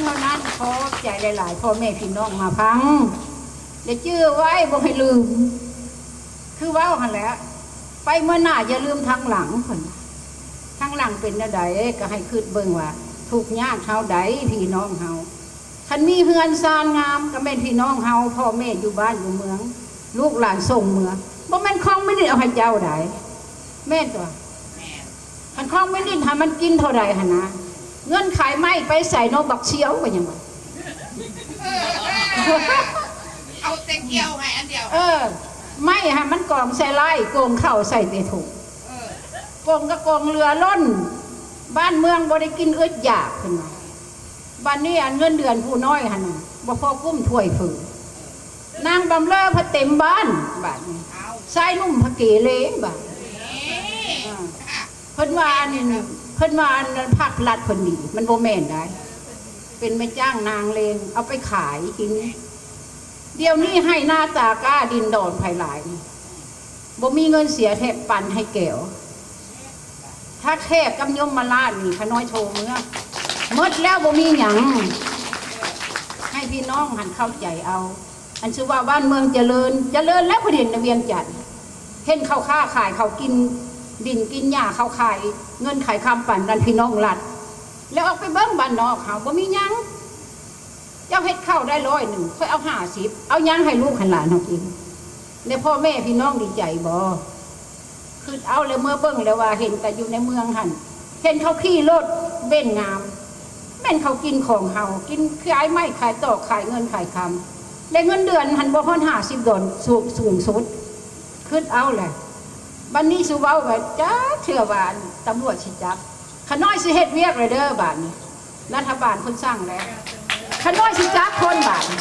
ເທົ່ານັ້ນ ຂອບໃຈຫຼາຍໆ ພໍ່ແມ່ພີ່ນ້ອງມາຟັງ ແລະຈື່ໄວ້ບໍ່ໃຫ້ລືມ ຄືເວົ້າຫັ້ນແຫຼະ ໄປເມືອໜ້າຢ່າລືມທາງຫຼັງເພິ່ນ ທາງຫຼັງເປັນແນວໃດ ກໍໃຫ້ຄິດເບິ່ງວ່າທຸກຍາກເທົ່າໃດພີ່ນ້ອງເຮົາ ຄັນມີເຮືອນຊານງາມກໍແມ່ນພີ່ນ້ອງເຮົາ ພໍ່ແມ່ຢູ່ບ້ານຢູ່ເມືອງ ລູກຫຼານສົ່ງເມືອ ບໍ່ແມ່ນຄອງມິນິດເອົາໃຫ້ເຈົ້າໃດ ແມ່ນຕົວະ ແມ່ນ ຄັນຄອງມິນິດຫັ້ນມັນກິນເທົ່າໃດຫັ້ນນະ ເງິນຂາຍໄມ້ໄປໃສເນາະ ບັກຊຽວກໍຍັງວ່າ ເອີ ເອົາແຕ່ກ່ຽວໃຫ້ອັນດຽວ ເອີ ໄມ້ຫັ້ນມັນກອງໃສ່ໄລ່ ໂກງເຂົ້າໃສ່ແຕ່ຖົງ ເອີ ໂກງກໍໂກງເຫຼືອລົ້ນ ບ້ານເມືອງບໍ່ໄດ້ກິນອຶດຢາກເພິ່ນວ່າ ບັດນີ້ອັນເງິນເດືອນຜູ້ນ້ອຍຫັ້ນນະ ບໍ່ພໍກຸ້ມຖ້ວຍເຝີ ນາງບຳເລີພັດເຕັມບ້ານ ບາດນີ້ ເອົ້າ ຊາຍໜຸ່ມພັດເກເລ ບາດນີ້ ເອີ ເພິ່ນວ່າອັນ ເພິ່ນວ່າອັນພັກລັດເພິ່ນດີ ມັນບໍ່ແມ່ນໃດ ເປັນແມ່ຈ້າງນາງເລງ ເອົາໄປຂາຍກິນ ດຽວນີ້ໄຮ່ນາຕາກ້າດິນດອນໃຜຫຼາຍນີ້ ບໍ່ມີເງິນເສຍແທບປັນໃຫ້ແກວ ຖ້າແຂກກັບຍົມມະລາດນີ້ ຂະນ້ອຍໂທເມືອ ໝົດແລ້ວບໍ່ມີຫຍັງ ໃຫ້ພີ່ນ້ອງຫັ້ນເຂົ້າໃຈເອົາ ອັນຊື່ວ່າບ້ານເມືອງຈະເລີນ ຈະເລີນແລ້ວ ເພິ່ນເຫັນໃນວຽງຈັນ ເຫັນເຂົາຄ້າຂາຍ ເຂົາກິນດິນກິນຫຍ້າ ເຂົາຂາຍເງິນຂາຍຄຳປັນກັນ ພີ່ນ້ອງລັດ ແລ້ວອອກໄປເບິ່ງບ້ານນອກເຮົາ ບໍ່ມີຫຍັງ ເຈົ້າເຮັດເຂົ້າໄດ້ຮ້ອຍໜຶ່ງ ຂ້ອຍເອົາຫ້າສິບ ເອົາຫຍັງໃຫ້ລູກໃຫ້ຫຼານເຮົາກິນ ແລະພໍ່ແມ່ພີ່ນ້ອງດີໃຈບໍ່? ຄິດເອົາແລ້ວເມືອເບິ່ງແລ້ວວ່າ ເຫັນແຕ່ຢູ່ໃນເມືອງຫັ້ນ ເຫັນເຂົາຂີ່ລົດເບັນງາມ ແມ່ນເຂົາກິນຂອງເຮົາ ກິນຂາຍໄມ້ຂາຍຕອກ ຂາຍເງິນຂາຍຄຳ ແລະເງິນເດືອນຫັ້ນບໍ່ຮອດຫ້າສິບດອນ ສູງ ສູງສຸດ ຄິດເອົາແຫຼະ ບັດນີ້ຊິເວົ້າວ່າ ຈັກເທື່ອວ່າຕຳຫຼວດຊິຈັບ ຂະນ້ອຍຊິເຮັດວຽກແລ້ວເດີ ບາດນີ້ ລັດຖະບານເພິ່ນສັ່ງແລ້ວ ຂະນ້ອຍຊິຈັບຄົນບາດນີ້